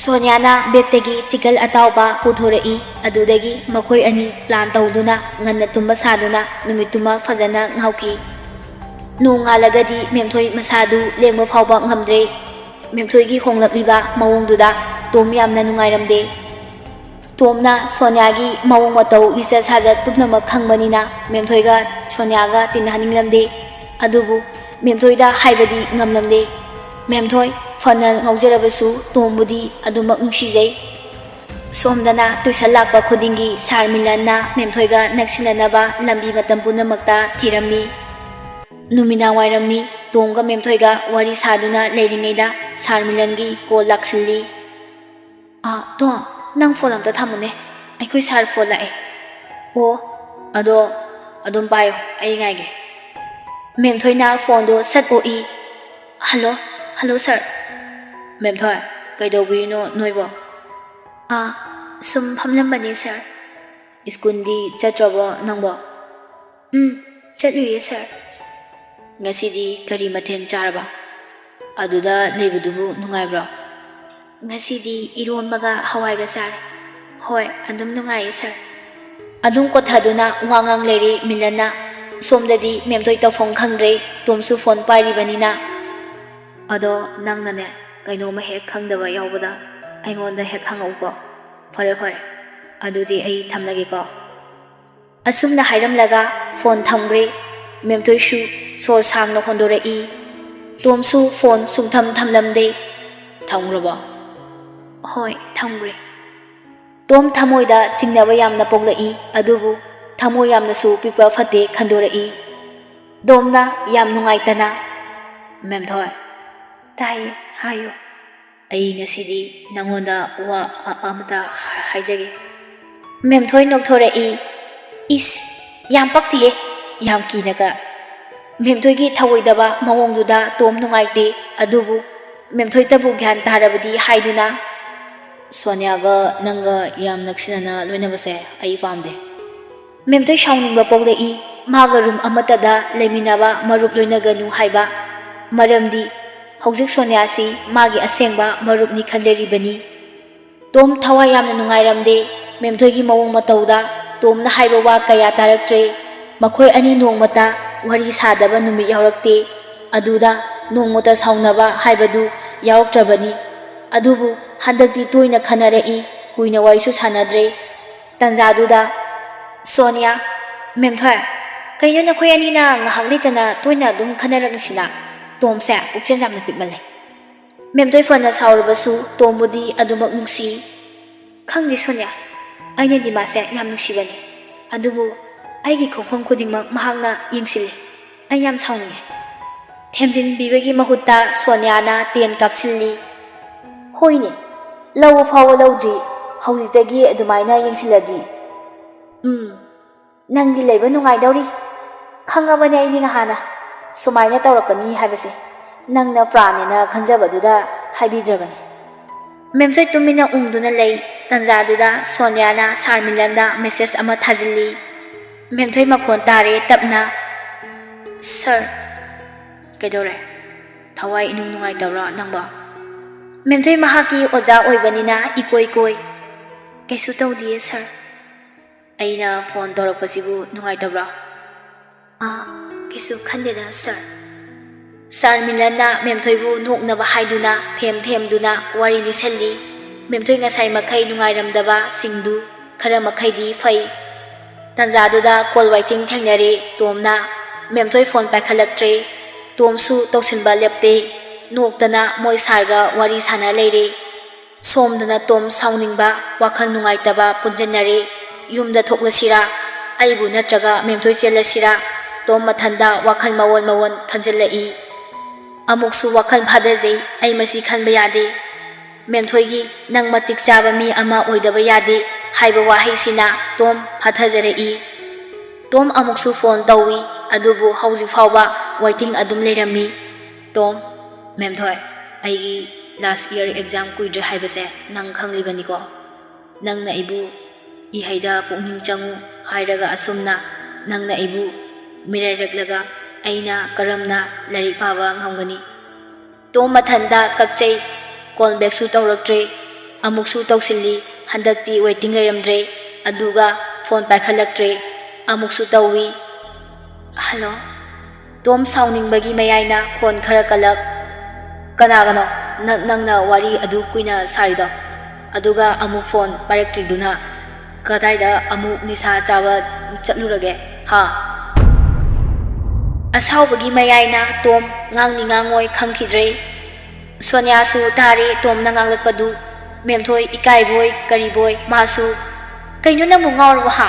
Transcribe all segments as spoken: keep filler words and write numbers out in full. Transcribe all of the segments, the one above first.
ꯁꯣꯅꯤꯌꯥꯅ ꯕꯦꯒꯇꯒꯤ chicken ꯑꯇꯥꯎꯕ ꯄꯨꯊꯣꯔꯛꯏ꯫ ꯑꯗꯨꯗꯒꯤ ꯃꯈꯣꯏ ꯑꯅꯤ ꯄ꯭ꯂꯥꯟ ꯇꯧꯗꯨꯅ ꯉꯟꯅ ꯇꯨꯝꯕ ꯁꯥꯗꯨꯅ ꯅꯨꯃꯤꯠꯇꯨꯃ ꯐꯖꯅ ꯉꯥꯎꯈꯤ꯫ ꯅꯣꯡ ꯉꯥꯜꯂꯒꯗꯤ ꯃꯦꯝꯊꯣꯏ ꯃꯁꯥꯗꯨ ꯂꯦꯡꯕ ꯐꯥꯎꯕ ꯉꯝꯗ꯭ꯔꯦ꯫ ꯃꯦꯝꯊꯣꯏꯒꯤ ꯍꯣꯡꯂꯛꯂꯤꯕ ꯃꯑꯣꯡꯗꯨꯗ ꯇꯣꯝ ꯌꯥꯝꯅ ꯅꯨꯡꯉꯥꯏꯔꯝꯗꯦ꯫ ꯇꯣꯝꯅ ꯁꯣꯅꯤꯌꯥꯒꯤ ꯃꯑꯣꯡ ꯃꯇꯧ, ꯂꯤꯆꯠ ꯁꯥꯖꯠ ꯄꯨꯝꯅꯃꯛ ꯈꯪꯕꯅꯤꯅ ꯃꯦꯝꯊꯣꯏꯒ ꯁꯣꯅꯤꯌꯥꯒ ꯇꯤꯟꯅꯍꯟꯅꯤꯡꯂꯝꯗꯦ꯫ ꯑꯗꯨꯕꯨ ꯃꯦꯝꯊꯣꯏꯗ ꯍꯥꯏꯕꯗꯤ ꯉꯝꯂꯝꯗꯦ꯫ ꯃꯦꯝꯊꯣꯏ ꯐꯅ ꯉꯥꯎꯖꯔꯕꯁꯨ ꯇꯣꯝꯕꯨꯗꯤ ꯑꯗꯨꯃꯛ ꯅꯨꯡꯁꯤꯖꯩ꯫ ꯁꯣꯝꯗꯅ ꯇꯨꯏꯁꯟ ꯂꯥꯛꯄ ꯈꯨꯗꯤꯡꯒꯤ ꯁꯥꯔ ꯃꯤꯂꯟꯅ ꯃꯦꯝꯊꯣꯏꯒ ꯅꯛꯁꯤꯟꯅꯅꯕ ꯂꯝꯕꯤ ꯃꯇꯝ ꯄꯨꯝꯅꯃꯛꯇ ꯊꯤꯔꯝꯃꯤ꯫ ꯅꯨꯃꯤꯗꯥꯡ ꯋꯥꯏꯔꯝꯅꯤ꯫ ꯇꯣꯝꯒ ꯃꯦꯝꯊꯣꯏꯒ ꯋꯥꯔꯤ ꯁꯥꯗꯨꯅ ꯂꯩꯔꯤꯉꯩꯗ ꯁꯥꯔ ꯃꯤꯂꯟꯒꯤ ꯀꯣꯜ ꯂꯥꯛꯁꯤꯜꯂꯤ꯫ "ꯑꯥ, ꯇꯣꯝ, ꯅꯪ ꯐꯣꯟ ꯑꯝꯇ ꯊꯝꯃꯨꯅꯦ, ꯑꯩꯈꯣꯏ ꯁꯥꯔ ꯐꯣꯟ ꯂꯥꯛꯑꯦ"꯫ "ꯑꯣ, ꯑꯗꯣ ꯑꯗꯨꯝ ꯄꯥꯏꯌꯣ, ꯑꯩ ꯉꯥꯏꯒꯦ"꯫ ꯃꯦꯝꯊꯣꯏꯅ ꯐꯣꯟꯗꯣ ꯁꯠ ꯑꯣꯛꯏ꯫ "ꯍꯜꯂꯣ, ꯍꯜꯂꯣ ꯁꯥꯔ"꯫ "ꯃꯦꯝꯊꯣꯏ, ꯀꯩꯗꯧꯕꯤꯔꯤꯅꯣ ꯅꯣꯏꯕꯣ?" "ꯑꯥ, ꯁꯨꯝ ꯐꯝꯂꯝꯕꯅꯦ ꯁꯥꯔ"꯫ "ꯁ꯭ꯀꯨꯜꯗꯤ ꯆꯠꯇ꯭ꯔꯕꯣ ꯅꯪꯕꯣ?" "ꯎꯝ, ꯆꯠꯂꯨꯏꯌꯦ ꯁꯥꯔ"꯫ "ꯉꯁꯤꯗꯤ ꯀꯔꯤ ꯃꯊꯦꯜ ꯆꯥꯔꯕ? ꯑꯗꯨꯗ ꯂꯩꯕꯗꯨꯕꯨ ꯅꯨꯡꯉꯥꯏꯕ꯭ꯔꯣ?" "ꯉꯁꯤꯗꯤ ꯏꯔꯣꯟꯕꯒ ꯍꯋꯥꯏꯒ ꯆꯥꯔꯦ"꯫ "ꯍꯣꯏ, ꯑꯗꯨꯝ ꯅꯨꯡꯉꯥꯏꯌꯦ ꯁꯥꯔ"꯫ ꯑꯗꯨꯝ ꯀꯣꯊꯗꯨꯅ ꯋꯥ ꯉꯥꯡ ꯂꯩꯔꯦ ꯃꯤꯂꯟꯅ꯫ ꯁꯣꯝꯗꯗꯤ ꯃꯦꯝꯊꯣꯏ ꯇꯧꯐꯝ ꯈꯪꯗ꯭ꯔꯦ, ꯇꯣꯝꯁꯨ ꯐꯣꯟ ꯄꯥꯏꯔꯤꯕꯅꯤꯅ꯫ "ꯑꯗꯣ ꯅꯪꯅꯅꯦ, ꯀꯩꯅꯣꯝꯃ ꯍꯦꯛ ꯈꯪꯗꯕ ꯌꯥꯎꯕꯗ ꯑꯩꯉꯣꯟꯗ ꯍꯦꯛ ꯍꯪꯉꯛꯎꯀꯣ"꯫ "ꯐꯔꯦ ꯐꯔꯦ, ꯑꯗꯨꯗꯤ ꯑꯩ ꯊꯝꯂꯒꯦꯀꯣ"꯫ ꯑꯁꯨꯝꯅ ꯍꯥꯏꯔꯝꯂꯒ ꯐꯣꯟ ꯊꯝꯈ꯭ꯔꯦ꯫ ꯃꯦꯝꯊꯣꯏꯁꯨ ꯁꯣꯔ ꯁꯥꯡꯅ ꯍꯣꯟꯗꯣꯔꯛꯏ꯫ ꯇꯣꯝꯁꯨ ꯐꯣꯟ ꯁꯨꯡꯊꯝ ꯊꯝꯂꯝꯗꯦ꯫ "ꯊꯝꯈ꯭ꯔꯕꯣ?" "ꯍꯣꯏ, ꯊꯝꯈ꯭ꯔꯦ"꯫ ꯇꯣꯝ ꯊꯃꯣꯏꯗ ꯆꯤꯡꯅꯕ ꯌꯥꯝꯅ ꯄꯣꯛꯂꯛꯏ, ꯑꯗꯨꯕꯨ ꯊꯃꯣꯏ ꯌꯥꯝꯅꯁꯨ ꯄꯤꯛꯄ ꯐꯠꯇꯦ ꯈꯟꯗꯣꯔꯛꯏ꯫ ꯇꯣꯝꯅ ꯌꯥꯝ ꯅꯨꯡꯉꯥꯏꯇꯅ, "ꯃꯦꯝꯊꯣꯏ"꯫ "ꯇꯥꯏꯌꯦ, ꯍꯥꯏꯌꯨ"꯫ "ꯑꯩ ꯉꯁꯤꯗꯤ ꯅꯪꯉꯣꯟꯗ ꯋꯥ ꯑ-, ꯑꯃꯇ ꯍꯥ-, ꯍꯥꯏꯖꯒꯦ"꯫ ꯃꯦꯝꯊꯣꯏ ꯅꯣꯛꯊꯣꯔꯛꯏ꯫ "ꯏꯁ, ꯌꯥꯝ ꯄꯛꯇꯤꯌꯦ, ꯌꯥꯝ ꯀꯤꯅꯒ"꯫ ꯃꯦꯝꯊꯣꯏꯒꯤ ꯊꯧꯑꯣꯏꯗꯕ ꯃꯑꯣꯡꯗꯨꯗ ꯇꯣꯝ ꯅꯨꯡꯉꯥꯏꯇꯦ, ꯑꯗꯨꯕꯨ ꯃꯦꯝꯊꯣꯏꯇꯕꯨ ꯒ꯭ꯌꯥꯟ ꯇꯥꯔꯕꯗꯤ ꯍꯥꯏꯗꯨꯅ, "ꯁꯣꯅꯤꯌꯥꯒ ꯅꯪꯒ ꯌꯥꯝ ꯅꯛꯁꯤꯟꯅꯅ ꯂꯣꯏꯅꯕꯁꯦ ꯑꯩ ꯄꯥꯝꯗꯦ"꯫ ꯃꯦꯝꯊꯣꯏ ꯁꯥꯎꯅꯤꯡꯕ ꯄꯣꯛꯂꯛꯏ꯫ ꯃꯥꯒ ꯔꯨꯝ ꯑꯃꯠꯇꯗ ꯂꯩꯃꯤꯟꯅꯕ ꯃꯔꯨꯞ ꯂꯣꯏꯅꯒꯅꯨ ꯍꯥꯏꯕ꯫ ꯃꯔꯝꯗꯤ ꯍꯧꯖꯤꯛ ꯁꯣꯅꯤꯌꯥꯁꯤ ꯃꯥꯒꯤ ꯑꯁꯦꯡꯕ ꯃꯔꯨꯞꯅꯤ ꯈꯟꯖꯔꯤꯕꯅꯤ꯫ ꯇꯣꯝ ꯊꯋꯥꯏ ꯌꯥꯝꯅ ꯅꯨꯡꯉꯥꯏꯔꯝꯗꯦ꯫ ꯃꯦꯝꯊꯣꯏꯒꯤ ꯃꯑꯣꯡ ꯃꯇꯧꯗ ꯇꯣꯝꯅ ꯍꯥꯏꯕ ꯋꯥ ꯀꯌꯥ ꯇꯥꯔꯛꯇ꯭ꯔꯦ꯫ ꯃꯈꯣꯏ ꯑꯅꯤ ꯅꯣꯡꯃꯇ ꯋꯥꯔꯤ ꯁꯥꯗꯕ ꯅꯨꯃꯤꯠ ꯌꯥꯎꯔꯛꯇꯦ꯫ ꯑꯗꯨꯗ ꯅꯣꯡꯃꯇ ꯁꯥꯎꯅꯕ ꯍꯥꯏꯕꯗꯨ ꯌꯥꯎꯔꯛꯇ꯭ꯔꯕꯅꯤ꯫ ꯑꯗꯨꯕꯨ ꯍꯟꯗꯛꯇꯤ ꯇꯣꯏꯅ ꯈꯟꯅꯔꯛꯏ꯫ ꯀꯨꯏꯅ ꯋꯥꯔꯤꯁꯨ ꯁꯥꯟꯅꯗ꯭ꯔꯦ꯫ ꯇꯟꯖꯥꯗꯨꯗ, "ꯁꯣꯅꯤꯌꯥ, ꯃꯦꯝꯊꯣꯏ, ꯀꯩꯅꯣ ꯅꯈꯣꯏ ꯑꯅꯤꯅ ꯉꯥꯏꯍꯥꯛ ꯂꯩꯇꯅ ꯇꯣꯏꯅ ꯑꯗꯨꯝ ꯈꯟꯅꯔꯛꯂꯤꯁꯤꯅ? ꯇꯣꯝꯁꯦ ꯄꯨꯛꯆꯦꯜ ꯌꯥꯝꯅ ꯄꯤꯛꯃꯜꯂꯦ꯫" ꯃꯦꯝꯊꯣꯏ ꯐꯅ ꯁꯥꯎꯔꯕꯁꯨ ꯇꯣꯝꯕꯨꯗꯤ ꯑꯗꯨꯃꯛ ꯅꯨꯡꯁꯤ꯫ "ꯈꯪꯗꯦ ꯁꯣꯅꯤꯌꯥ, ꯑꯩꯅꯗꯤ ꯃꯥꯁꯦ ꯌꯥꯝ ꯅꯨꯡꯁꯤꯕꯅꯤ꯫ ꯑꯗꯨꯕꯨ ꯑꯩꯒꯤ ꯈꯣꯡꯐꯝ ꯈꯨꯗꯤꯡꯃꯛ ꯃꯍꯥꯛꯅ ꯌꯦꯡꯁꯤꯜꯂꯤ꯫ ꯑꯩ ꯌꯥꯝ ꯁꯥꯎꯅꯤꯡꯉꯦ꯫" ꯊꯦꯝꯖꯤꯟꯕꯤꯕꯒꯤ ꯃꯍꯨꯠꯇ ꯁꯣꯅꯤꯌꯥꯅ ꯇꯦꯟ ꯀꯥꯞꯁꯤꯜꯂꯤ꯫ "ꯍꯣꯏꯅꯦ, ꯂꯧꯕ ꯐꯥꯎꯕ ꯂꯧꯗ꯭ꯔꯤ꯫ ꯍꯧꯖꯤꯛꯇꯒꯤ ꯑꯗꯨꯃꯥꯏꯅ ꯌꯦꯡꯁꯤꯜꯂꯗꯤ꯫ ꯎꯝ, ꯅꯪꯗꯤ ꯂꯩꯕ ꯅꯨꯡꯉꯥꯏꯗꯧꯔꯤ꯫ ꯈꯪꯉꯕꯅꯦ ꯑꯩꯗꯤ ꯉꯍꯥꯟꯅ ꯁꯨꯃꯥꯏꯅ ꯇꯧꯔꯛꯀꯅꯤ ꯍꯥꯏꯕꯁꯦ꯫ ꯅꯪꯅ ꯄ꯭ꯔꯥꯟꯅꯦꯅ ꯈꯟꯖꯕꯗꯨꯗ ꯍꯥꯏꯕꯤꯗ꯭ꯔꯕꯅꯦ꯫" ꯃꯦꯝꯊꯣꯏ ꯇꯨꯃꯤꯟꯅ ꯎꯪꯗꯨꯅ ꯂꯩ꯫ ꯇꯟꯖꯥꯗꯨꯗ ꯁꯣꯅꯤꯌꯥꯅ ꯁꯥꯔ ꯃꯤꯂꯟꯗ ꯃꯦꯁꯦꯖ ꯑꯃ ꯊꯥꯖꯤꯜꯂꯤ꯫ ꯃꯦꯝꯊꯣꯏ ꯃꯈꯣꯟ ꯇꯥꯔꯦ ꯇꯞꯅ, "ꯁꯥꯔ꯫" "ꯀꯩꯗꯧꯔꯦ? ꯊꯋꯥꯏ ꯏꯅꯨꯡ ꯅꯨꯡꯉꯥꯏꯇꯕ꯭ꯔꯣ ꯅꯪꯕꯣ?" ꯃꯦꯝꯊꯣꯏ ꯃꯍꯥꯛꯀꯤ ꯑꯣꯖꯥ ꯑꯣꯏꯕꯅꯤꯅ ꯏꯀꯣꯏ ꯀꯣꯏ꯫ "ꯀꯩꯁꯨ ꯇꯧꯗꯤꯌꯦ ꯁꯥꯔ꯫" "ꯑꯩꯅ ꯐꯣꯟ ꯇꯧꯔꯛꯄꯁꯤꯕꯨ ꯅꯨꯡꯉꯥꯏꯇꯕ꯭ꯔꯣ?" "ꯑꯥ, ꯀꯩꯁꯨ ꯈꯟꯗꯦꯗ ꯁꯥꯔ꯫" ꯁꯥꯔ ꯃꯤꯂꯟꯅ ꯃꯦꯝꯊꯣꯏꯕꯨ ꯅꯣꯛꯅꯕ ꯍꯥꯏꯗꯨꯅ ꯊꯦꯝ ꯊꯦꯝꯗꯨꯅ ꯋꯥꯔꯤ ꯂꯤꯁꯜꯂꯤ꯫ ꯃꯦꯝꯊꯣꯏ ꯉꯁꯥꯏ ꯃꯈꯩ ꯅꯨꯡꯉꯥꯏꯔꯝꯗꯕ ꯁꯤꯡꯗꯨ ꯈꯔ ꯃꯈꯩꯗꯤ ꯐꯩ꯫ ꯇꯟꯖꯥꯗꯨꯗ ꯀꯣꯜ ꯋꯥꯏꯇꯤꯡ ꯊꯦꯡꯅꯔꯦ ꯇꯣꯝꯅ꯫ ꯃꯦꯝꯊꯣꯏ ꯐꯣꯟ ꯄꯥꯏꯈꯠꯂꯛꯇ꯭ꯔꯦ꯫ ꯇꯣꯝꯁꯨ ꯇꯧꯁꯤꯟꯕ ꯂꯦꯞꯇꯦ꯫ ꯅꯣꯛꯇꯅ ꯃꯣꯏ ꯁꯥꯔꯒ ꯋꯥꯔꯤ ꯁꯥꯟꯅ ꯂꯩꯔꯦ꯫ ꯁꯣꯝꯗꯅ ꯇꯣꯝ ꯁꯥꯎꯅꯤꯡꯕ, ꯋꯥꯈꯜ ꯅꯨꯡꯉꯥꯏꯇꯕ ꯄꯨꯟꯁꯤꯟꯅꯔꯦ꯫ "ꯌꯨꯝꯗ ꯊꯣꯛꯂꯁꯤꯔꯥ? ꯑꯩꯕꯨ ꯅꯠꯇ꯭ꯔꯒ ꯃꯦꯝꯊꯣꯏ ꯆꯦꯜꯂꯁꯤꯔꯥ?" ꯇꯣꯝ ꯃꯊꯟꯗ ꯋꯥꯈꯜ ꯃꯑꯣꯟ ꯃꯑꯣꯟ ꯈꯟꯖꯤꯜꯂꯛꯏ꯫ ꯑꯃꯨꯛꯁꯨ ꯋꯥꯈꯜ ꯐꯥꯊꯖꯩ꯫ "ꯑꯩ ꯃꯁꯤ ꯈꯟꯕ ꯌꯥꯗꯦ꯫" ꯃꯦꯝꯊꯣꯏꯒꯤ "ꯅꯪ ꯃꯇꯤꯛ ꯆꯥꯕ ꯃꯤ ꯑꯃ ꯑꯣꯏꯗꯕ ꯌꯥꯗꯦ" ꯍꯥꯏꯕ ꯋꯥꯍꯩꯁꯤꯅ ꯇꯣꯝ ꯐꯥꯊꯖꯔꯛꯏ꯫ ꯇꯣꯝ ꯑꯃꯨꯛꯁꯨ ꯐꯣꯟ ꯇꯧꯏ, ꯑꯗꯨꯕꯨ ꯍꯧꯖꯤꯛ ꯐꯥꯎꯕ ꯋꯦꯇꯤꯡ ꯑꯗꯨꯝ ꯂꯩꯔꯝꯃꯤ꯫ "ꯇꯣꯝ, ꯃꯦꯝꯊꯣꯏ, ꯑꯩꯒꯤ ꯂꯥꯁ ꯏꯌꯥꯔ ꯑꯦꯛꯖꯥꯝ ꯀꯨꯏꯗ꯭ꯔꯦ ꯍꯥꯏꯕꯁꯦ ꯅꯪ ꯈꯪꯂꯤꯕꯅꯤꯀꯣ? ꯅꯪꯅ ꯑꯩꯕꯨ ꯏꯍꯩꯗ ꯄꯨꯛꯅꯤꯡ ꯆꯪꯉꯨ ꯍꯥꯏꯔꯒ ꯑꯁꯨꯝꯅ ꯅꯪꯅ ꯑꯩꯕꯨ ꯃꯤꯔꯥꯏꯔꯛꯂꯒ ꯑꯩꯅ ꯀꯔꯝꯅ ꯂꯥꯏꯔꯤꯛ ꯄꯥꯕ ꯉꯝꯒꯅꯤ?" ꯇꯣꯝ ꯃꯊꯟꯇ ꯀꯞꯆꯩ꯫ ꯀꯣꯜ ꯕꯦꯛꯁꯨ ꯇꯧꯔꯛꯇ꯭ꯔꯦ꯫ ꯑꯃꯨꯛꯁꯨ ꯇꯧꯁꯤꯜꯂꯤ꯫ ꯍꯟꯗꯛꯇꯤ ꯋꯦꯇꯤꯡ ꯂꯩꯔꯝꯗ꯭ꯔꯦ꯫ ꯑꯗꯨꯒ ꯐꯣꯟ ꯄꯥꯏꯈꯠꯂꯛꯇ꯭ꯔꯦ꯫ ꯑꯃꯨꯛꯁꯨ ꯇꯧꯏ꯫ ꯍꯜꯂꯣ꯫ ꯇꯣꯝ ꯁꯥꯎꯅꯤꯡꯕꯒꯤ ꯃꯌꯥꯏꯅ ꯈꯣꯟ ꯈꯔ ꯀꯜꯂꯛ, "ꯀꯅꯥꯒꯅꯣ ꯅꯪ, ꯅꯪꯅ ꯋꯥꯔꯤ ꯑꯗꯨ ꯀꯨꯏꯅ ꯁꯥꯔꯤꯗꯣ? ꯑꯗꯨꯒ ꯑꯃꯨꯛ ꯐꯣꯟ ꯄꯥꯏꯔꯛꯇ꯭ꯔꯤꯗꯨꯅ? ꯀꯗꯥꯏꯗ ꯑꯃꯨꯛ ꯅꯤꯁꯥ ꯆꯥꯕ ꯆꯠꯂꯨꯔꯒꯦ, ꯍꯥ?" ꯑꯁꯥꯎꯕꯒꯤ ꯃꯌꯥꯏꯅ ꯇꯣꯝ ꯉꯥꯡꯅꯤ ꯉꯥꯡꯉꯣꯏ ꯈꯪꯈꯤꯗ꯭ꯔꯦ꯫ ꯁꯣꯅꯤꯌꯥꯁꯨ ꯇꯥꯔꯦ ꯇꯣꯝꯅ ꯉꯥꯡꯂꯛꯄꯗꯨ꯫ ꯃꯦꯝꯊꯣꯏ ꯏꯀꯥꯏꯕꯣꯏ ꯀꯔꯤꯕꯣꯏ ꯃꯥꯁꯨ, "ꯀꯩꯅꯣ ꯅꯪꯕꯨ ꯉꯥꯎꯔꯕꯣ ꯍꯥ?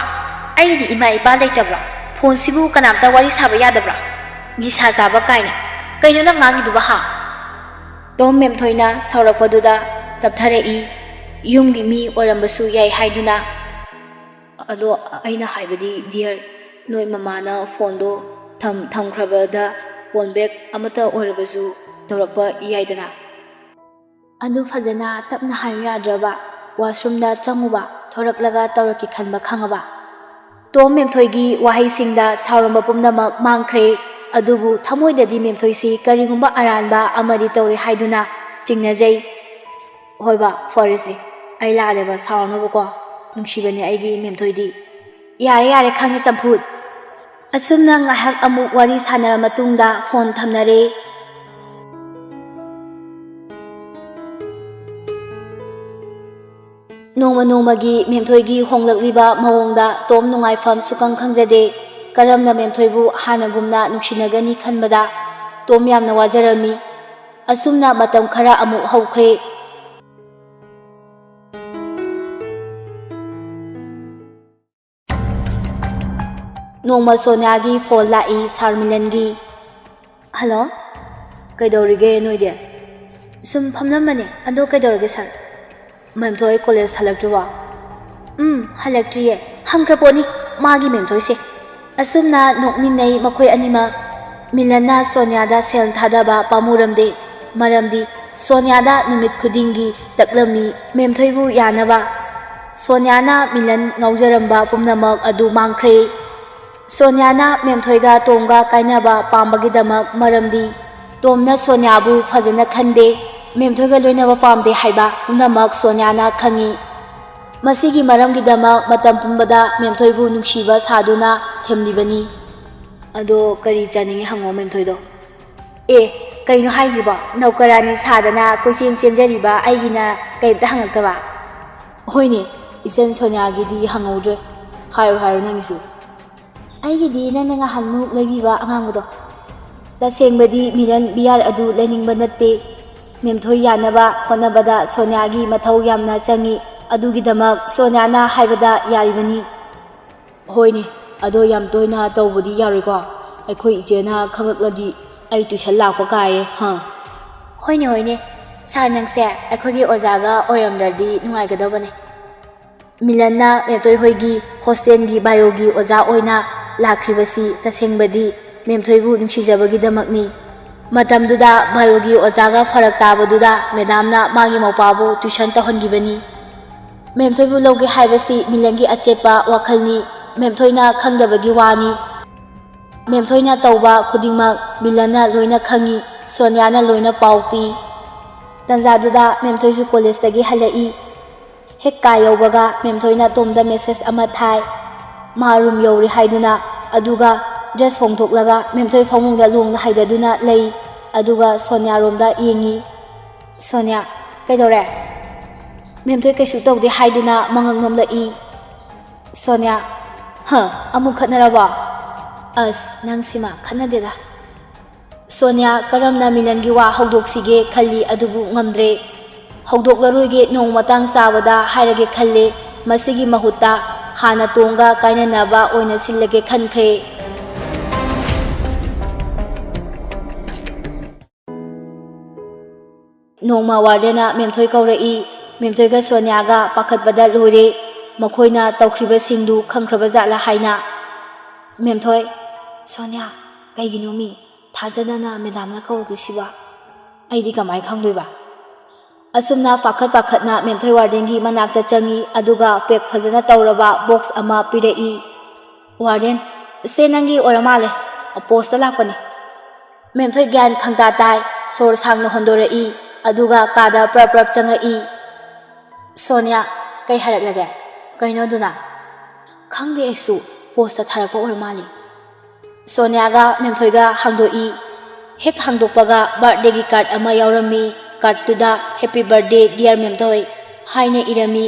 ꯑꯩꯗꯤ ꯏꯃꯥ ꯏꯄꯥ ꯂꯩꯇꯕ꯭ꯔꯣ? ꯐꯣꯟꯁꯤꯕꯨ ꯀꯅꯥꯝꯇ ꯋꯥꯔꯤ ꯁꯥꯕ ꯌꯥꯗꯕ꯭ꯔꯣ? ꯅꯤꯁꯥ ꯆꯥꯕ ꯀꯥꯏꯅ꯫ ꯀꯩꯅꯣ ꯅꯪ ꯉꯥꯡꯉꯤꯗꯨꯕꯣ ꯍꯥ?" ꯇꯣꯝ ꯃꯦꯝꯊꯣꯏꯅ ꯁꯥꯎꯔꯛꯄꯗꯨꯗ ꯇꯞꯊꯔꯛꯏ꯫ ꯌꯨꯝꯒꯤ ꯃꯤ ꯑꯣꯏꯔꯝꯕꯁꯨ ꯌꯥꯏ ꯍꯥꯏꯗꯨꯅ꯫ "ꯑꯗꯣ ꯑꯩꯅ ꯍꯥꯏꯕꯗꯤ ꯗꯤꯌꯔ, ꯅꯣꯏ ꯃꯃꯥꯅ ꯐꯣꯟꯗꯣ ꯊꯝ-, ꯊꯝꯈ꯭ꯔꯕꯗ ꯐꯣꯟ ꯕꯦꯛ ꯑꯃꯠꯇ ꯑꯣꯏꯔꯕꯁꯨ ꯇꯧꯔꯛꯄ ꯌꯥꯏꯗꯅ?" "ꯑꯗꯨ ꯐꯖꯅ ꯇꯞꯅ ꯍꯥꯏꯌꯨ ꯌꯥꯗ꯭ꯔꯕ? ꯋꯥꯁꯔꯨꯝꯗ ꯆꯪꯉꯨꯕ, ꯊꯣꯔꯛꯂꯒ ꯇꯧꯔꯛꯀꯦ ꯈꯟꯕ ꯈꯪꯉꯕ?" ꯇꯣꯝ ꯃꯦꯝꯊꯣꯏꯒꯤ ꯋꯥꯍꯩꯁꯤꯡꯗ ꯁꯥꯎꯔꯝꯕ ꯄꯨꯝꯅꯃꯛ ꯃꯥꯡꯈ꯭ꯔꯦ꯫ ꯑꯗꯨꯕꯨ ꯊꯃꯣꯏꯗꯗꯤ ꯃꯦꯝꯊꯣꯏꯁꯤ ꯀꯔꯤꯒꯨꯝꯕ ꯑꯔꯥꯟꯕ ꯑꯃꯗꯤ ꯇꯧꯔꯦ ꯍꯥꯏꯗꯨꯅ ꯆꯤꯡꯅꯖꯩ꯫ "ꯍꯣꯏꯕ, ꯐꯔꯦꯁꯦ, ꯑꯩ ꯂꯥꯜꯂꯦꯕ, ꯁꯥꯎꯔꯅꯨꯕꯀꯣ, ꯅꯨꯡꯁꯤꯕꯅꯦ ꯑꯩꯒꯤ ꯃꯦꯝꯊꯣꯏꯗꯤ꯫" "ꯌꯥꯔꯦ, ꯌꯥꯔꯦ, ꯈꯪꯉꯦ, ꯆꯝꯐꯨꯠ꯫" ꯑꯁꯨꯝꯅ ꯉꯥꯏꯍꯥꯛ ꯑꯃꯨꯛ ꯋꯥꯔꯤ ꯁꯥꯟꯅꯔ ꯃꯇꯨꯡꯗ ꯐꯣꯟ ꯊꯝꯅꯔꯦ꯫ ꯅꯣꯡꯃ ꯅꯣꯡꯃꯒꯤ ꯃꯦꯝꯊꯣꯏꯒꯤ ꯍꯣꯡꯂꯛꯂꯤꯕ ꯃꯑꯣꯡꯗ ꯇꯣꯝ ꯅꯨꯡꯉꯥꯏꯐꯝ ꯁꯨꯈꯪ ꯈꯪꯖꯗꯦ꯫ ꯀꯔꯝꯅ ꯃꯦꯝꯊꯣꯏꯕꯨ ꯍꯥꯟꯅꯒꯨꯝꯅ ꯅꯨꯡꯁꯤꯅꯒꯅꯤ ꯈꯟꯕꯗ ꯇꯣꯝ ꯌꯥꯝꯅ ꯋꯥꯖꯔꯝꯃꯤ꯫ ꯑꯁꯨꯝꯅ ꯃꯇꯝ ꯈꯔ ꯑꯃꯨꯛ ꯍꯧꯈ꯭ꯔꯦ꯫ ꯅꯣꯡꯃ ꯁꯣꯅꯤꯌꯥꯒꯤ ꯐꯣꯟ ꯂꯥꯛꯏ, ꯁꯥꯔ ꯃꯤꯂꯟꯒꯤ꯫ "ꯍꯜꯂꯣ, ꯀꯩꯗꯧꯔꯤꯒꯦ ꯅꯣꯏꯗꯤ?" "ꯁꯨꯝ ꯐꯝꯂꯝꯕꯅꯦ, ꯑꯗꯣ ꯀꯩꯗꯧꯔꯒꯦ ꯁꯥꯔ?" "ꯃꯦꯝꯊꯣꯏ ꯀꯣꯂꯦꯖ ꯍꯜꯂꯛꯇ꯭ꯔꯤꯕꯣ?" "ꯎꯝ, ꯍꯜꯂꯛꯇ꯭ꯔꯤꯌꯦ, ꯍꯪꯈ꯭ꯔ ꯄꯣꯠꯅꯤ ꯃꯥꯒꯤ ꯃꯦꯝꯊꯣꯏꯁꯦ꯫" ꯑꯁꯨꯝꯅ ꯅꯣꯛꯃꯤꯟꯅꯩ ꯃꯈꯣꯏ ꯑꯅꯤꯃꯛ꯫ ꯃꯤꯂꯟꯅ ꯁꯣꯅꯤꯌꯥꯗ ꯁꯦꯜ ꯊꯥꯗꯕ ꯄꯥꯝꯃꯨꯔꯝꯗꯦ, ꯃꯔꯝꯗꯤ ꯁꯣꯅꯤꯌꯥꯗ ꯅꯨꯃꯤꯠ ꯈꯨꯗꯤꯡꯒꯤ ꯇꯛꯂꯝꯃꯤ ꯃꯦꯝꯊꯣꯏꯕꯨ ꯌꯥꯅꯕ꯫ ꯁꯣꯅꯤꯌꯥꯅ ꯃꯤꯂꯟ ꯉꯥꯎꯖꯔꯝꯕ ꯄꯨꯝꯅꯃꯛ ꯑꯗꯨ ꯃꯥꯡꯈ꯭ꯔꯦ꯫ ꯁꯣꯅꯤꯌꯥꯅ ꯃꯦꯝꯊꯣꯏꯒ ꯇꯣꯝꯒ ꯀꯥꯏꯅꯕ ꯄꯥꯝꯕꯒꯤꯗꯃꯛ ꯃꯔꯝꯗꯤ ꯇꯣꯝꯅ ꯁꯣꯅꯤꯌꯥꯕꯨ ꯐꯖꯅ ꯈꯟꯗꯦ꯫ ꯃꯦꯝꯊꯣꯏꯒ ꯂꯣꯏꯅꯕ ꯄꯥꯝꯗꯦ ꯍꯥꯏꯕ ꯄꯨꯝꯅꯃꯛ ꯁꯣꯅꯤꯌꯥꯅ ꯈꯪꯏ꯫ ꯃꯁꯤꯒꯤ ꯃꯔꯝꯒꯤꯗꯃꯛ ꯃꯇꯝ ꯄꯨꯝꯕꯗ ꯃꯦꯝꯊꯣꯏꯕꯨ ꯅꯨꯡꯁꯤꯕ ꯁꯥꯗꯨꯅ ꯊꯦꯝꯂꯤꯕꯅꯤ꯫ ꯑꯗꯣ ꯀꯔꯤ ꯆꯥꯅꯤꯡꯉꯤ ꯍꯪꯉꯣ ꯃꯦꯝꯊꯣꯏꯗꯣ꯫ ꯑꯦ, ꯀꯩꯅꯣ ꯍꯥꯏꯁꯤꯕꯣ? ꯅꯧꯀꯔꯥꯅꯤ ꯁꯥꯗꯅ ꯀꯣꯏꯆꯦꯟ ꯆꯦꯟꯖꯔꯤꯕ ꯑꯩꯒꯤꯅ ꯀꯩꯝꯇ ꯍꯪꯉꯛꯇꯕ? ꯍꯣꯏꯅꯦ, ꯏꯆꯟ ꯁꯣꯅꯤꯌꯥꯒꯤꯗꯤ ꯍꯪꯍꯧꯗ꯭ꯔꯦ꯫ ꯍꯥꯏꯔꯣ, ꯍꯥꯏꯔꯣ ꯅꯪꯒꯤꯁꯨ꯫ ꯑꯩꯒꯤꯗꯤ ꯅꯪꯅ ꯉꯍꯥꯟꯃꯨꯛ ꯂꯩꯕꯤꯕ ꯑꯉꯥꯡꯕꯗꯣ꯫ ꯇꯁꯦꯡꯕꯗꯤ ꯃꯤꯂꯟ ꯕꯤ ꯑꯥꯔ ꯑꯗꯨ ꯂꯩꯅꯤꯡꯕ ꯅꯠꯇꯦ꯫ ꯃꯦꯝꯊꯣꯏ ꯌꯥꯅꯕ ꯍꯣꯠꯅꯕꯗ ꯁꯣꯅꯤꯌꯥꯒꯤ ꯃꯊꯧ ꯌꯥꯝꯅ ꯆꯪꯏ꯫ ꯑꯗꯨꯒꯤꯗꯃꯛ ꯁꯣꯅꯤꯌꯥꯅ ꯍꯥꯏꯕꯗ ꯌꯥꯔꯤꯕꯅꯤ꯫ ꯍꯣꯏꯅꯦ, ꯑꯗꯣ ꯌꯥꯝ ꯇꯣꯏꯅ ꯇꯧꯕꯗꯤ ꯌꯥꯔꯣꯏꯀꯣ꯫ ꯑꯩꯈꯣꯏ ꯏꯆꯦꯅ ꯈꯪꯂꯛꯂꯗꯤ ꯑꯩ ꯇ꯭ꯌꯨꯁꯟ ꯂꯥꯛꯄ ꯀꯥꯏꯌꯦ, ꯍꯥ꯫ ꯍꯣꯏꯅꯦ, ꯍꯣꯏꯅꯦ꯫ ꯁꯥꯔ, ꯅꯪꯁꯦ ꯑꯩꯈꯣꯏꯒꯤ ꯑꯣꯖꯥꯒ ꯑꯣꯏꯔꯝꯂꯗꯤ ꯅꯨꯡꯉꯥꯏꯒꯗꯧꯕꯅꯦ꯫ ꯃꯤꯂꯟꯅ ꯃꯦꯝꯊꯣꯏ ꯍꯣꯏꯒꯤ ꯍꯣꯁꯇꯦꯜꯒꯤ ꯕꯥꯏꯑꯣꯒꯤ ꯑꯣꯖꯥ ꯑꯣꯏꯅ ꯂꯥꯛꯈ꯭ꯔꯤꯕꯁꯤ ꯇꯁꯦꯡꯕꯗꯤ ꯃꯦꯝꯊꯣꯏꯕꯨ ꯅꯨꯡꯁꯤꯖꯕꯒꯤꯗꯃꯛꯅꯤ꯫ ꯃꯇꯝꯗꯨꯗ ꯕꯥꯏꯑꯣꯒꯤ ꯑꯣꯖꯥꯒ ꯐꯔꯛ ꯇꯥꯕꯗꯨꯗ ꯃꯦꯗꯥꯝꯅ ꯃꯥꯒꯤ ꯃꯧꯄꯥꯕꯨ ꯇ꯭ꯌꯨꯁꯟ ꯇꯧꯍꯟꯈꯤꯕꯅꯤ꯫ ꯃꯦꯝꯊꯣꯏꯕꯨ ꯂꯧꯒꯦ ꯍꯥꯏꯕꯁꯤ ꯃꯤꯂꯟꯒꯤ ꯑꯆꯦꯠꯄ ꯋꯥꯈꯜꯅꯤ꯫ ꯃꯦꯝꯊꯣꯏꯅ ꯈꯪꯗꯕꯒꯤ ꯋꯥꯅꯤ꯫ ꯃꯦꯝꯊꯣꯏꯅ ꯇꯧꯕ ꯈꯨꯗꯤꯡꯃꯛ ꯃꯤꯂꯟꯅ ꯂꯣꯏꯅ ꯈꯪꯏ, ꯁꯣꯅꯤꯌꯥꯅ ꯂꯣꯏꯅ ꯄꯥꯎ ꯄꯤ꯫ ꯇꯟꯖꯥꯗꯨꯗ ꯃꯦꯝꯊꯣꯏꯁꯨ ꯀꯣꯂꯦꯖꯇꯒꯤ ꯍꯜꯂꯛꯏ꯫ ꯍꯦꯛ ꯀꯥ ꯌꯧꯕꯒ ꯃꯦꯝꯊꯣꯏꯅ ꯇꯣꯝꯗ ꯃꯦꯁꯦꯖ ꯑꯃ ꯊꯥꯏ꯫ ꯃꯥ ꯔꯨꯝ ꯌꯧꯔꯦ ꯍꯥꯏꯗꯨꯅ, ꯑꯗꯨꯒ ꯗ꯭ꯔꯦꯁ ꯍꯣꯡꯗꯣꯛꯂꯒ ꯃꯦꯝꯊꯣꯏ ꯐꯃꯨꯡꯗ ꯂꯣꯡꯅ ꯍꯥꯏꯗꯗꯨꯅ ꯂꯩ, ꯑꯗꯨꯒ ꯁꯣꯅꯤꯌꯥꯔꯣꯝꯗ ꯌꯦꯡꯉꯤ꯫ ꯁꯣꯅꯤꯌꯥ, ꯀꯩꯗꯧꯔꯦ? ꯃꯦꯝꯊꯣꯏ ꯀꯩꯁꯨ ꯇꯧꯗꯦ ꯍꯥꯏꯗꯨꯅ ꯃꯉꯛ ꯅꯣꯝꯂꯛꯏ꯫ ꯁꯣꯅꯤꯌꯥ, ꯍ, ꯑꯃꯨꯛ ꯈꯠꯅꯔꯕꯣ? ꯑꯁ, ꯅꯪꯁꯤꯃ ꯈꯠꯅꯗꯦꯗ꯫ ꯁꯣꯅꯤꯌꯥ ꯀꯔꯝꯅ ꯃꯤꯂꯟꯒꯤ ꯋꯥ ꯍꯧꯗꯣꯛꯁꯤꯒꯦ ꯈꯜꯂꯤ, ꯑꯗꯨꯕꯨ ꯉꯝꯗ꯭ꯔꯦ꯫ ꯍꯧꯗꯣꯛꯂꯔꯣꯏꯒꯦ, ꯅꯣꯡ ꯃꯇꯥꯡ ꯆꯥꯕꯗ ꯍꯥꯏꯔꯒꯦ ꯈꯜꯂꯦ꯫ ꯃꯁꯤꯒꯤ ꯃꯍꯨꯠꯇ ꯍꯥꯟꯅ ꯇꯣꯡꯒ ꯀꯥꯏꯅꯅꯕ ꯑꯣꯏꯅ ꯁꯤꯜꯂꯒꯦ ꯈꯟꯈ꯭ꯔꯦ꯫ ꯅꯣꯡꯃ ꯋꯥꯔꯗꯦꯟꯅ ꯃꯦꯝꯊꯣꯏ ꯀꯧꯔꯛꯏ꯫ ꯃꯦꯝꯊꯣꯏꯒ ꯁꯣꯅꯤꯌꯥꯒ ꯄꯥꯈꯠꯄꯗ ꯂꯣꯏꯔꯦ꯫ ꯃꯈꯣꯏꯅ ꯇꯧꯈ꯭ꯔꯤꯕꯁꯤꯡꯗꯨ ꯈꯪꯈ꯭ꯔꯕ ꯖꯥꯠꯂ ꯍꯥꯏꯅ꯫ ꯃꯦꯝꯊꯣꯏ, ꯁꯣꯅꯤꯌꯥ, ꯀꯩꯒꯤꯅꯣ ꯃꯤ ꯊꯥꯖꯗꯅ ꯃꯦꯗꯥꯝꯅ ꯀꯧꯔꯛꯂꯤꯁꯤꯕꯣ? ꯑꯩꯗꯤ ꯀꯃꯥꯏ ꯈꯪꯗꯣꯏꯕ? ꯑꯁꯨꯝꯅ ꯄꯥꯈꯠ ꯄꯥꯈꯠꯅ ꯃꯦꯝꯊꯣꯏ ꯋꯥꯔꯗꯦꯟꯒꯤ ꯃꯅꯥꯛꯇ ꯆꯪꯉꯤ, ꯑꯗꯨꯒ ꯄꯦꯛ ꯐꯖꯅ ꯇꯧꯔꯕ ꯕꯣꯛꯁ ꯑꯃ ꯄꯤꯔꯛꯏ꯫ "ꯋꯥꯔꯗꯦꯟ, ꯁꯦ ꯅꯪꯒꯤ ꯑꯣꯏꯔ ꯃꯥꯜꯂꯦ, ꯄꯣꯁꯇ ꯂꯥꯛꯄꯅꯤ꯫" ꯃꯦꯝꯊꯣꯏ ꯒ꯭ꯌꯥꯟ ꯈꯪꯇꯥ ꯇꯥꯏ, ꯁꯣꯔ ꯁꯥꯡꯅ ꯍꯣꯟꯗꯣꯔꯛꯏ꯫ ꯑꯗꯨꯒ ꯀꯥꯗ ꯄ꯭ꯔꯞ ꯄ꯭ꯔꯞ ꯆꯪꯉꯛꯏ꯫ "ꯁꯣꯅꯤꯌꯥ, ꯀꯩ ꯍꯥꯏꯔꯛꯂꯒꯦ? ꯀꯩꯅꯣ ꯑꯗꯨꯅ?" "ꯈꯪꯗꯦ ꯑꯩꯁꯨ, ꯄꯣꯁꯇ ꯊꯥꯔꯛꯄ ꯑꯣꯏꯔ ꯃꯥꯜꯂꯤ꯫" ꯁꯣꯅꯤꯌꯥꯒ ꯃꯦꯝꯊꯣꯏꯒ ꯍꯥꯡꯗꯣꯛꯏ꯫ ꯍꯦꯛ ꯍꯥꯡꯗꯣꯛꯄꯒ ꯕꯥꯔꯗꯦꯒꯤ ꯀꯥꯔꯗ ꯑꯃ ꯌꯥꯎꯔꯝꯃꯤ꯫ ꯀꯥꯔꯗꯇꯨꯗ "Happy birthday dear ꯃꯦꯝꯊꯣꯏ" ꯍꯥꯏꯅ ꯏꯔꯝꯃꯤ꯫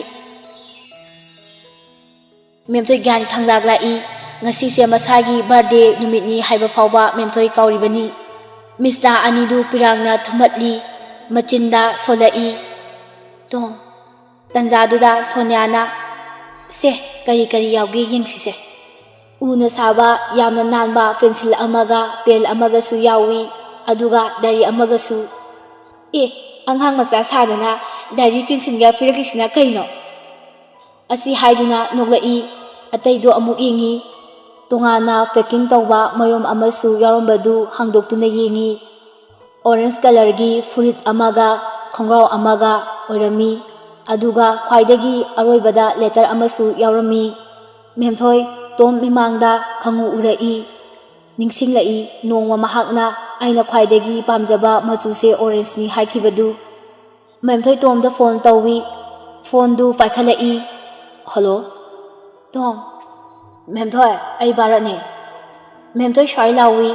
ꯃꯦꯝꯊꯣꯏ ꯒ꯭ꯌꯥꯟ ꯈꯪꯂꯥꯛ ꯂꯥꯛꯏ꯫ ꯉꯁꯤꯁꯦ ꯃꯁꯥꯒꯤ ꯕꯥꯔꯗꯦ ꯅꯨꯃꯤꯠꯅꯤ ꯍꯥꯏꯕ ꯐꯥꯎꯕ ꯃꯦꯝꯊꯣꯏ ꯀꯥꯎꯔꯤꯕꯅꯤ꯫ ꯃꯤꯁꯅꯥ ꯑꯅꯤꯗꯨ ꯄꯤꯔꯥꯡꯅ ꯊꯨꯝꯍꯠꯂꯤ꯫ ꯃꯆꯤꯟꯗ ꯁꯣꯜꯂꯛꯏ꯫ "ꯇꯣꯝ꯫" ꯇꯟꯖꯥꯗꯨꯗ ꯁꯣꯅꯤꯌꯥꯅ, "ꯁꯦ, ꯀꯔꯤ ꯀꯔꯤ ꯌꯥꯎꯒꯦ ꯌꯦꯡꯁꯤꯁꯦ꯫" ꯎꯅ ꯁꯥꯕ ꯌꯥꯝꯅ ꯅꯥꯟꯕ ꯄꯦꯟꯁꯤꯜ ꯑꯃꯒ ꯄꯦꯟ ꯑꯃꯒꯁꯨ ꯌꯥꯎꯏ, ꯑꯗꯨꯒ ꯗꯥꯏꯔꯤ ꯑꯃꯒꯁꯨ꯫ "ꯑꯦ, ꯑꯉꯥꯡ ꯃꯆꯥ ꯁꯥꯗꯅ ꯗꯥꯏꯔꯤ ꯄꯦꯟꯁꯤꯜꯒ ꯄꯤꯔꯛꯂꯤꯁꯤꯅ ꯀꯩꯅꯣ?" ꯑꯁꯤ ꯍꯥꯏꯗꯨꯅ ꯅꯣꯛꯂꯛꯏ꯫ ꯑꯇꯩꯗꯣ ꯑꯃꯨꯛ ꯌꯦꯡꯉꯤ꯫ ꯇꯣꯉꯥꯟꯅ ꯄꯦꯀꯤꯡ ꯇꯧꯕ ꯃꯌꯨꯝ ꯑꯃꯁꯨ ꯌꯥꯎꯔꯝꯕꯗꯨ ꯍꯥꯡꯗꯣꯛꯇꯨꯅ ꯌꯦꯡꯉꯤ꯫ ꯑꯣꯔꯦꯟꯖ ꯀꯂꯔꯒꯤ ꯐꯨꯔꯤꯠ ꯑꯃꯒ ꯈꯣꯡꯒ꯭ꯔꯥꯎ ꯑꯃꯒ ꯑꯣꯏꯔꯝꯃꯤ꯫ ꯑꯗꯨꯒ ꯈ꯭ꯋꯥꯏꯗꯒꯤ ꯑꯔꯣꯏꯕꯗ ꯂꯦꯇꯔ ꯑꯃꯁꯨ ꯌꯥꯎꯔꯝꯃꯤ꯫ ꯃꯦꯝꯊꯣꯏ, ꯇꯣꯝ ꯃꯤꯃꯥꯡꯗ ꯈꯪꯎ ꯎꯔꯛꯏ꯫ ꯅꯤꯡꯁꯤꯡꯂꯛꯏ, ꯅꯣꯡꯃ ꯃꯍꯥꯛꯅ ꯑꯩꯅ ꯈ꯭ꯋꯥꯏꯗꯒꯤ ꯄꯥꯝꯖꯕ ꯃꯆꯨꯁꯦ ꯑꯣꯔꯦꯟꯖꯅꯤ ꯍꯥꯏꯈꯤꯕꯗꯨ꯫ ꯃꯦꯝꯊꯣꯏ ꯇꯣꯝꯗ ꯐꯣꯟ ꯇꯧꯏ꯫ ꯐꯣꯟꯗꯨ ꯄꯥꯏꯈꯠꯂꯛꯏ꯫ "ꯍꯜꯂꯣ, ꯇꯣꯝ꯫" "ꯃꯦꯝꯊꯣꯏ, ꯑꯩ ꯚꯥꯔꯠꯅꯦ꯫" ꯃꯦꯝꯊꯣꯏ ꯁ꯭ꯋꯥꯏ ꯂꯥꯎꯏ꯫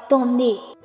"ꯇꯣꯝꯗꯤ?"